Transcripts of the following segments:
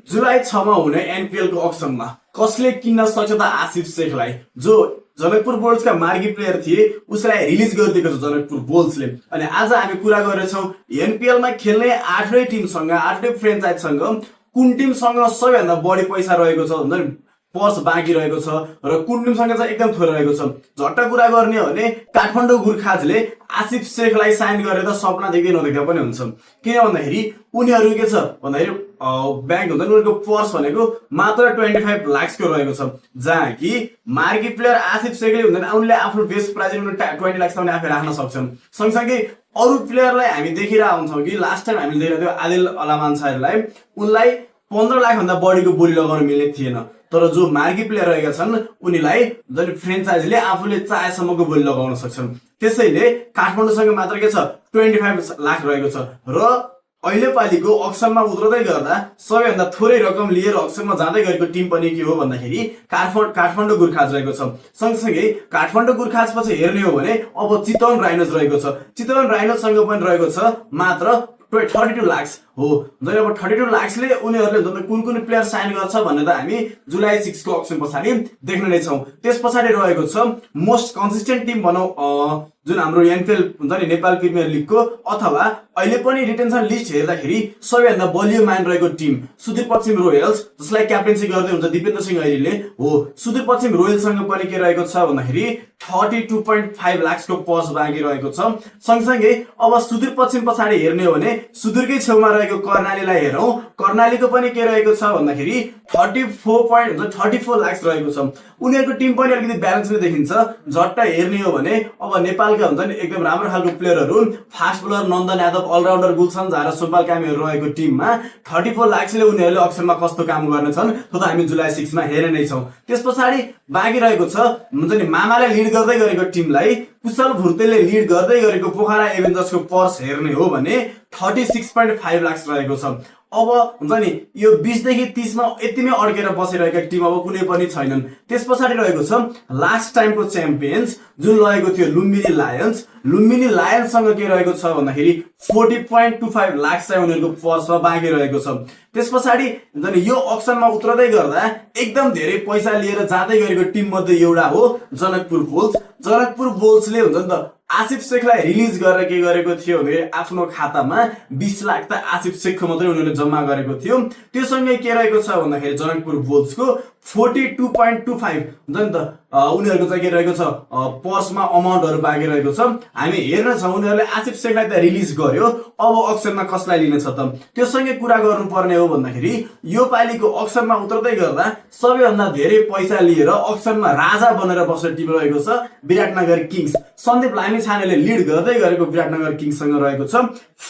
जुलाई 6 मा हुने एनपीएल को अक्सनमा कसले किन्न सक्छ त आसिफ शेखलाई, जो जनकपुर बुल्सका मार्गी प्लेयर थिए, उसलाई रिलिज गरिदिएको छ जनकपुर बुल्सले। अनि आज हामी कुरा गर्नेछौँ एनपीएल मा खेल्ने 8 टिमसँग, 8 फ्रेन्चाइजसँग कुन टिमसँग सबैभन्दा बढी पैसा रहेको छ, हुन्छ नि पर्स बाँकी रहेको छ र कुन टिमसँग चाहिँ एकदम थोरै रहेको छ। झट्ट कुरा गर्ने हो भने काठमाडौँ गुर्खाजले आसिफ शेखलाई साइन गरेर त सपना देख्दै नदेख्दा पनि हुन्छ। किन भन्दाखेरि उनीहरू के छ भन्दाखेरि ब्याङ्क हुन्छ नि, उनीहरूको पर्स भनेको मात्र 25 लाखको रहेको छ, जहाँ कि मार्गी प्लेयर आसिफ शेखले हुँदैन, उनले आफ्नो बेस्ट प्राइज 20 लाख पनि आफै राख्न सक्छन्। सँगसँगै अरू प्लेयरलाई हामी देखिरहेको हुन्छौँ कि लास्ट टाइम हामीले देखेको थियो आदिल अलामान साहबलाई, उनलाई 15 लाख भन्दा बढीको बोली लगाउन मिल्ने थिएन। तर जो मार्गी प्लेयर रहेका छन् उनीलाई जुन फ्रेन्चाइजीले आफूले चाहेसम्मको बोली लगाउन सक्छन्। त्यसैले काठमाडौँसँग मात्र के छ 25 लाख रहेको छ र अहिले पालिको अक्सनमा उत्रदै गर्दा सबैभन्दा थोरै रकम लिएर अक्सनमा जाँदै गरेको टिम पनि के हो भन्दाखेरि काठमाडौँ गुर्खाज रहेको छ। सँगसँगै काठमाडौँ गुर्खाज पछि हेर्ने हो भने अब चितवन राइनोज रहेको छ। चितवन राइनोजसँग पनि रहेको छ मात्र 32 लाख हो। जब अब 32 लाखले उनीहरूले कुन कुन प्लेयर साइन गर्छ भन्ने त हामी जुलाई 6 को अक्सन पछाडि देख्ने नै छौँ। त्यस पछाडि रहेको छ मोस्ट कन्सिस्टेन्ट टिम भनौँ, जुन हाम्रो एनपीएल हुन्छ नि नेपाल प्रिमियर लिगको, अथवा अहिले पनि रिटेन्सन लिस्ट हेर्दाखेरि सबैभन्दा बलियो मान रहेको टिम सुदूरपश्चिम रोयल्स, जसलाई क्याप्टेन्सी गर्दै हुन्छ दिपेन्द्र सिंह ऐरीले हो। सुदूरपश्चिम रोयल्ससँग पनि के रहेको छ भन्दाखेरि 32.5 लाखको पर्स बाँकी रहेको छ। सँगसँगै अब सुदूरपश्चिम पछाडि हेर्ने हो भने सुदूरकै छेउमा रहेको कर्णालीलाई हेरौँ, कर्णालीको पनि के रहेको छ भन्दाखेरि 34 लाख रहेको छ। उनीहरूको टिम पनि अलिकति ब्यालेन्समै देखिन्छ। झट्ट हेर्ने हो भने अब नेपालका हुन्छ नि एकदम राम्रो खालको प्लेयरहरू, फास्ट बोलर नन्दन यादव, अलराउन्डर गुलसन झा र सुब्बाल कामीहरू रहेको टिममा 34 लाखले उनीहरूले अक्सनमा कस्तो काम गर्नेछन् त्यो त हामी जुलाई 6 मा हेर्ने नै छौँ। त्यस पछाडि बाँकी रहेको छ हुन्छ नि मामाले लिड गर्दै गरेको टिमलाई कुशल भुर्तेले लिड गर्दै गरेको पोखरा एभेन्जर्सको पर्स हेर्ने हो भने 36.5 लाख रहेको छ। अब हुन्छ नि यो 20 देखि 30 मा यति नै अड्केर बसिरहेका टिम अब कुनै पनि छैनन्। त्यस पछाडि रहेको छ लास्ट टाइमको च्याम्पियन्स जुन रहेको थियो लुम्बिनी लायन्स। लुम्बिनी लायन्ससँग के रहेको छ भन्दाखेरि 40.25 लाख चाहिँ उनीहरूको पर्समा बाँकी रहेको छ। त्यस पछाडि हुन्छ नि यो अक्सनमा उत्रदै गर्दा एकदम धेरै पैसा लिएर जाँदै गरेको टिम मध्ये एउटा हो जनकपुर बुल्स। जनकपुर बुल्सले हुन्छ नि त आसिफ शेखलाई रिलिज गरेर के गरेको थियो भने आफ्नो खातामा 20 लाख त आसिफ शेखको मात्रै उनीहरूले जम्मा गरेको थियो। त्योसँगै के रहेको छ भन्दाखेरि जनकपुर बुल्सको 42.25 हुन्छ नि त उनीहरूको चाहिँ के रहेको छ पर्समा अमाउन्टहरू बाँकी रहेको छ। हामी हेर्न छौँ उनीहरूले आसिफ शेखलाई त रिलिज गर्यो, अब अक्सनमा कसलाई लिनेछ त त्योसँगै कुरा गर्नुपर्ने हो भन्दाखेरि यो पालिको अक्सनमा उत्रदै गर्दा सबैभन्दा धेरै पैसा लिएर अक्सनमा राजा बनेर बस्ने टिम रहेको छ विराटनगर किङ्स। सन्दीप लामिछानेले लिड गर्दै गरेको विराटनगर किङ्ससँग रहेको छ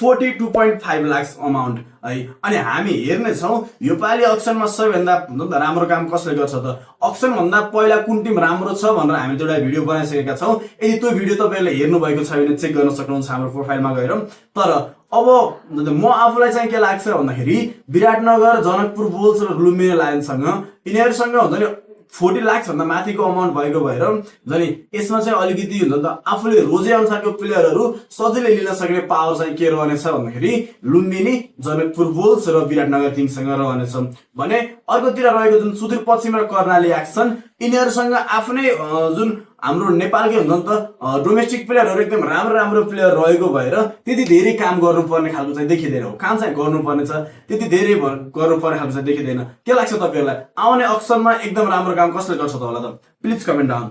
42.5 लाख अमाउन्ट है। अनि हामी हेर्ने छौँ यो पालि अक्सनमा सबैभन्दा राम्रो काम कसले गर्छ त, अक्सन भन्दा पहिला कुन टिम राम्रो छ भनेर हामी एउटा भिडियो बनाइसकेका छौँ। यदि त्यो भिडियो तपाईँहरूले हेर्नु भएको छ भने चेक गर्न सक्नुहुन्छ हाम्रो प्रोफाइलमा गएर। तर अब म आफूलाई चाहिँ के लाग्छ भन्दाखेरि विराटनगर, जनकपुर बुल्स र लुम्बिनी लायन्ससँग यिनीहरूसँग हुन्छ नि 40 लाख भन्दा माथिको अमाउन्ट भएको भएर जनि यसमा चाहिँ अलिकति हुन्छ नि त आफूले रोजे अनुसारको प्लेयरहरू सजिलै लिन सक्ने पावर चाहिँ के रहनेछ भन्दाखेरि लुम्बिनी, जनकपुर बुल्स र विराटनगर किङ्ससँग रहनेछ भने अर्कोतिर रहेको जुन सुदूरपश्चिम र कर्णाली एक्सन यिनीहरूसँग आफ्नै जुन हाम्रो नेपालकै हुन्छ नि त डोमेस्टिक प्लेयरहरू एकदम राम्रो प्लेयर रहेको भएर त्यति धेरै काम गर्नुपर्ने खालको चाहिँ देखिँदैन। हो काम चाहिँ गर्नुपर्ने छ, त्यति धेरै गर्नुपर्ने खालको चाहिँ देखिँदैन। के लाग्छ तपाईँहरूलाई आउने अक्सनमा एकदम राम्रो काम कसले गर्छ त होला त? Please comment down.